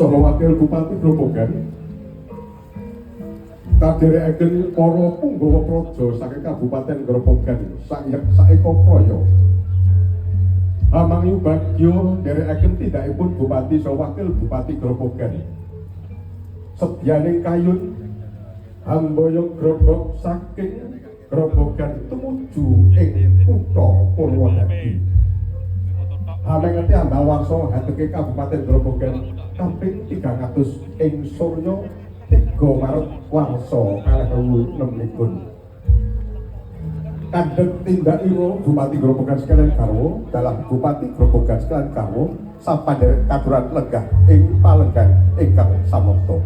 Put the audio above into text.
Saha Wakil Bupati Grobogan kaderekaken para punggawa praja saking Kabupaten Grobogan sayek saeka praya. Hamangyu bagya nderekaken tindakipun Bupati saha Wakil Bupati Grobogan. Sedyaning kayun hamboyong grobog saking Grobogan tumuju ing kutha Purwodadi. Hamengeti ambal warsa hadeke Kabupaten Grobogan kaping 300 ing Surya 3 Maret warsa 2026. Kandhek tindak ira Bupati Grobogan sekalian garwa dalah Bupati Grobogan sekalian garwa sapanderek katuran lenggah ing palenggan ingkang samapta.